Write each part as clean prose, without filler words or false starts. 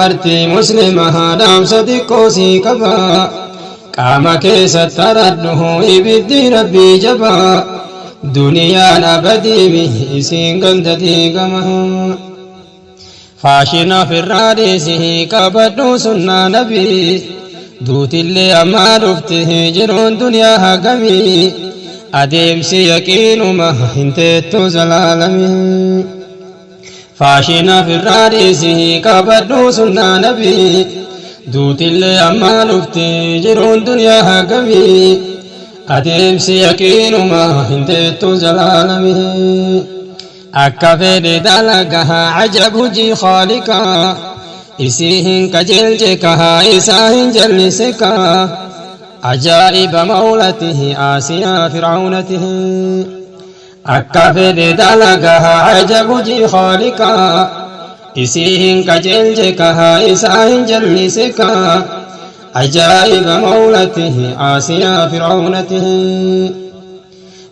Dubartii Muslimaa dhaamsa xiqqoo sii qaba. Qaama keessatti haradhu ibiddi Rabbii jaba. Duniyaan abadiimi isiin ganda diigama. Faashina ofirraa dhiisi qabadhu sunnaa nabii. Duutillee ammaa dhufti jiruun duniyaa hagamii. Adeemsi yaqiinuma hin teettu zalaalamii. Faashina ofirraa dhiisi qabadhu sunnaa nabii. Duutillee ammaa dhufti jiruun duniyaa hagamii. Adeemsi yaqiinuma hin teettu zalaalamii. Akka fedhe dalagaa ajab hojii khaaliqaa. Isii hin qajeelche kahaa isaa hin jallise kaa. Ajaa'iba mawlatihi aasiyaa fir'aawnatihi. Akka fedhe dalagaa ajab hojii khaaliqaa. Isii hin qajeelche kahaa isaa hin jallise kaa. Ajaa'iba mawlatihi aasiyaa fir'aawnatihi.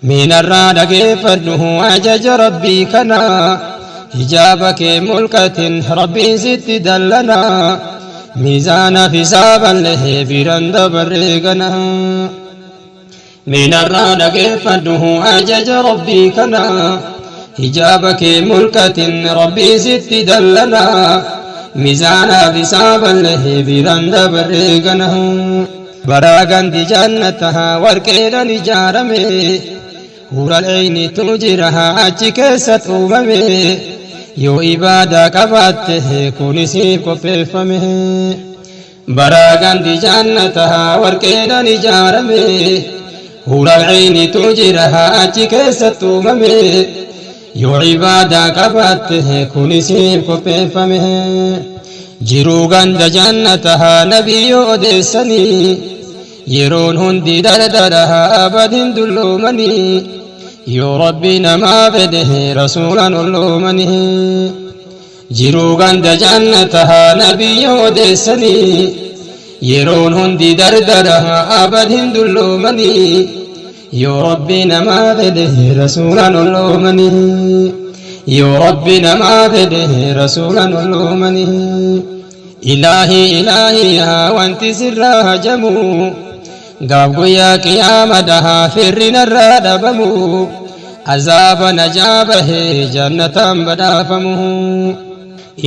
Minarraa dhageeffadhu ajaja Rabbii kanaa. Hijaaba kee mulqatin Rabbiin sitti dallanaa. Miizaana fisaaballee biran dabarree ganaa. Minarraa dhageeffadhu ajaja Rabbii kanaa. Hijaaba kee mulqatin Rabbiin sitti dallanaa. Miizaana fisaaballee biran dabarree ganaa. Baraa gandi jannataha warqeedhaan ijaarame. Huural eynitu jira achi keessatti uumame. Yoo ibaadaa qabaatte kunisiif qopheeffame. Baraa gandi jannataha warqeedhaan ijaarame. Huural eynitu jira achi keessatti uumame. Yoo ibaadaa qabaatte kunisiif qopheeffame. Jiruu ganda jannataha nabiyyoo odeessanii. Yeroon hundi dardaraha abadin dulloomanii. Yoo Rabbi namaa fedhe rasuulan olloomanii. Jiruu ganda jannataha nabiyyoo odeessanii. Yeroon hundi dardaraha abadin dulloomanii. Yoo Rabbi namaa fedhe rasuulan olloomanii. Yoo Rabbi namaa fedhe rasuulan olloomanii. Ilaahi ilaahi yaa wanti sirraa hajamu. Gaaf guyyaa qiyaamadaha firri narraa dhabamu. Azaaba najaa bahee jannataan badhaafamu.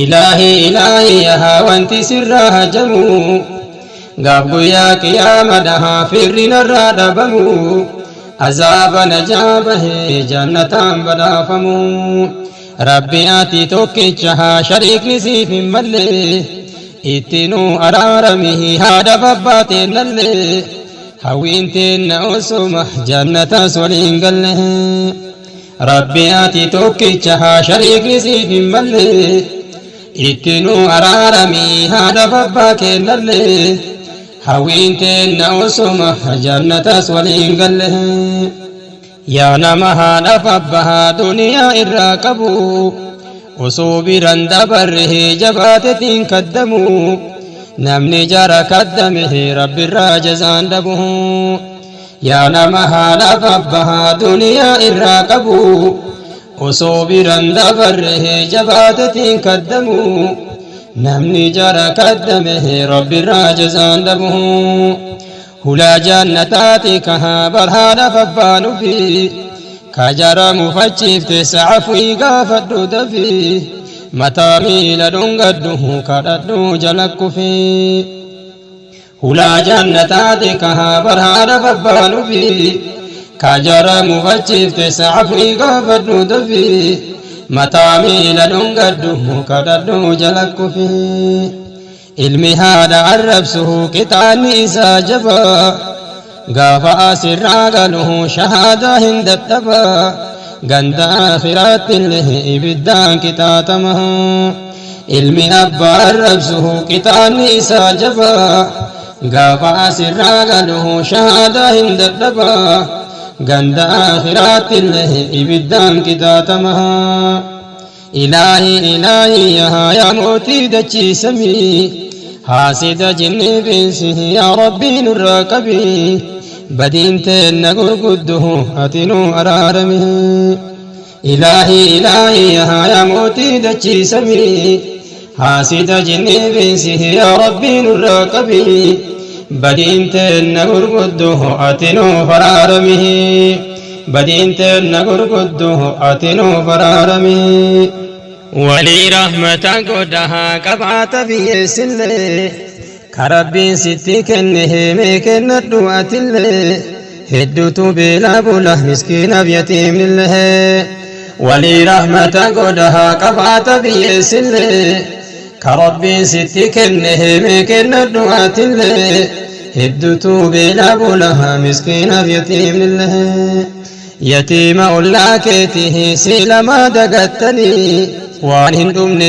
Ilaahi ilaahi yaa wanti sirraa hajamu. Gaaf guyyaa qiyaamadaha firri narraa dhabamu. Azaaba najaa bahee jannataan badhaafamu. Rabbi ati tokkicha shariikni siif hin malle. Ittinuu araarami haadha babbaateen nallee. Hawwiin teenna osuma jannatas waliin galle. Rabbi ati tokkicha shariikni siif hin malle. Ittinuu araarami haadha babbaa kennallee. Hawwiin teenna osuma jannatas waliin galle. Yaa nama haadha abbaa duniyaa irraa qabu. Osoo biran dabarre jabaatetiin kaddamu. Namni jara kaddame Rabbirraa jazaan dhabu. Yaa nama haadha abbaa duniyaa irraa qabu. Osoo biran dabarre jabaatetiin kaddamu. Namni jara kaddame Rabbirraa jazaan dhabu. Hulaa jannataati kahaa barhaadha abbaan ofii. Kajara mufachiifte sa'afii gaafadhu dafii. Mataa miila dhungadhu kadhadhu jala kufii. Hulaa jannataati kahaa barhaadha abbaan ofii. Kajara mufachiifte sa'afii gaafadhu dafii. Mataa miila dhungadhu kadhadhu jala kufii. Ilmi haadha arrabsu qixaanni isaa jabaa. Gaafa asirraa galu shahaadaa hin dadhaba. Ganda akhiraatti illee ibiddaan qixaaxama. Ilmi abbaa arrabsu qixaanni isaa jabaa. Gaafa asirraa galu shahaadaa hin dadhaba. Ganda akhiraatti illee ibiddaan qixaaxama. Ilaahi ilaahi yaa mootii dachiisamii. Haasida jinni binsi yaa Rabbii nurraa qabi. Badiin teenna gurguddu ati nu araarami. Ilaahi ilaahi yaa mootii dachiisamii. Haasida jinnii binsi yaa Rabbii nurraa qabi. Badiin teenna gurguddu ati nuuf araarami. Badiin teenna gurguddu ati nuuf araarami. Walii rahmata godhaa qabaata biyyeessillee. Ka Rabbiin sitti kenne mee kennadhu atillee. Hedduutu beelaa bula miskiinaaf yatiimnillee. Walii rahmata godhaa qabaata biyyeessillee. Ka Rabbiin sitti kenne mee kennadhu atillee. Hedduutu beelaa bula miskiinaaf yatiimnillee. Yatiima ollaa keetii si lama dagattanii waan hin dhumne.